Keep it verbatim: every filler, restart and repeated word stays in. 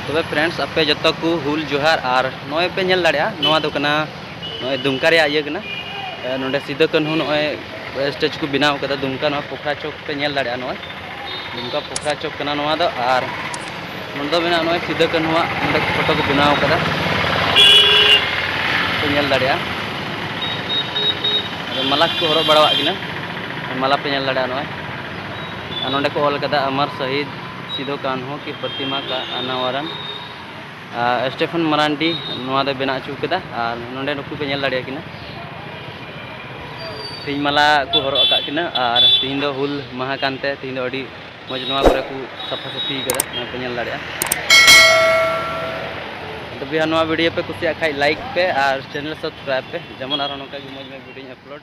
ᱛᱚᱵᱮ friends, ᱟᱯᱮ ᱡᱚᱛᱚ ᱠᱚ ᱦᱩᱞ ᱡᱚᱦᱟᱨ᱾ ᱟᱨ ᱱᱚᱜᱼᱚᱭ ᱯᱮ ᱧᱮᱞ ᱫᱟᱲᱮᱭᱟᱜᱼᱟ, ᱱᱚᱣᱟ ᱫᱚ ᱠᱟᱱᱟ ᱱᱚᱜᱼᱚᱭ ᱫᱩᱢᱠᱟ ᱨᱮᱭᱟᱜ ᱤᱭᱟᱹ ᱠᱟᱱᱟ᱾ ᱮ, ᱱᱚᱰᱮ ᱥᱤᱫᱩ ᱠᱟᱹᱱᱦᱩ ᱱᱚᱜᱼᱚᱭ ᱥᱴᱮᱪᱩ ᱠᱚ ᱵᱮᱱᱟᱣ ᱠᱟᱫᱟ ᱫᱩᱢᱠᱟ, ᱱᱚᱣᱟ ᱯᱳᱠᱷᱨᱟ ᱪᱚᱠ ᱯᱮ ᱧᱮᱞ ᱫᱟᱲᱮᱭᱟᱜᱼᱟ᱾ ᱱᱚᱜᱼᱚᱭ ᱫᱩᱢᱠᱟ ᱯᱳᱠᱷᱨᱟ ᱪᱚᱠ ᱠᱟᱱᱟ ᱱᱚᱣᱟ ᱫᱚ᱾ ᱟᱨ ᱱᱚᱰᱮ ᱫᱚ ᱢᱮᱱᱟᱜᱼᱟ ᱱᱚᱜᱼᱚᱭ ᱥᱤᱫᱩ ᱠᱟᱹᱱᱦᱩᱣᱟᱜ ᱱᱚᱰᱮ ᱯᱷᱳᱴᱳ ᱠᱚ ᱵᱮᱱᱟᱣ ᱠᱟᱫᱟ, ᱯᱮ ᱧᱮᱞ ᱫᱟᱲᱮᱭᱟᱜᱼᱟ᱾ ᱟᱫᱚ ᱢᱟᱞᱟ ᱠᱚ ᱦᱚᱨᱚᱜ ᱵᱟᱲᱟᱣᱟᱜ ᱠᱤᱱᱟ, ᱢᱟᱞᱟ ᱯᱮ ᱧᱮᱞ ᱫᱟᱲᱮᱭᱟᱜᱼᱟ ᱱᱚᱜᱼᱚᱭ᱾ ᱟᱨ ᱱᱚᱰᱮ ᱠᱚ ᱚᱞ ᱠᱟᱫᱟ, "अमर शहीद सिद्धू कान्हू की प्रतिमा का अनावरण।" ᱟᱨ ᱥᱴᱮᱯᱷᱮᱱ ᱢᱟᱨᱟᱱᱰᱤ ᱱᱚᱣᱟ ᱫᱚᱭ ᱵᱮᱱᱟᱣ ᱦᱚᱪᱚ ᱠᱟᱫᱟ᱾ ᱟᱨ ᱱᱚᱰᱮ ᱱᱩᱠᱩ ᱯᱮ ᱧᱮᱞ ᱫᱟᱲᱮᱭᱟᱠᱤᱱᱟ, ᱛᱮᱦᱮᱧ ᱢᱟᱞᱟ ᱠᱚ ᱦᱚᱨᱚᱜ ᱟᱠᱟᱫ ᱠᱤᱱᱟ᱾ ᱟᱨ ᱛᱮᱦᱮᱧ ᱫᱚ ᱦᱩᱞ ᱢᱟᱦᱟ ᱠᱟᱱᱛᱮ ᱛᱮᱦᱮᱧ ᱫᱚ ᱟᱹᱰᱤ ᱢᱚᱡᱽ ᱱᱚᱣᱟ ᱠᱚᱨᱮ ᱠᱚ ᱥᱟᱯᱷᱟ ᱥᱟᱹᱯᱷᱤ ᱠᱟᱫᱟ, ᱱᱚᱣᱟ ᱯᱮ ᱧᱮᱞ ᱫᱟᱲᱮᱭᱟᱜᱼᱟ᱾ ᱟᱫᱚ ᱵᱚᱭᱦᱟ, ᱱᱚᱣᱟ ᱵᱷᱤᱰᱤᱭᱳ ᱯᱮ ᱠᱩᱥᱤᱭᱟᱜ ᱠᱷᱟᱡ ᱞᱟᱭᱤᱠ ᱯᱮ ᱟᱨ ᱪᱮᱱᱮᱞ ᱥᱟᱵᱥᱠᱨᱟᱭᱤᱵ ᱯᱮ, ᱡᱮᱢᱚᱱ ᱟᱨᱦᱚᱸ ᱱᱚᱝᱠᱟ ᱜᱮ ᱢᱚᱡᱽ ᱢᱚᱡᱽ ᱵᱷᱤᱰᱤᱭᱳᱧ ᱟᱯᱞᱳᱰ᱾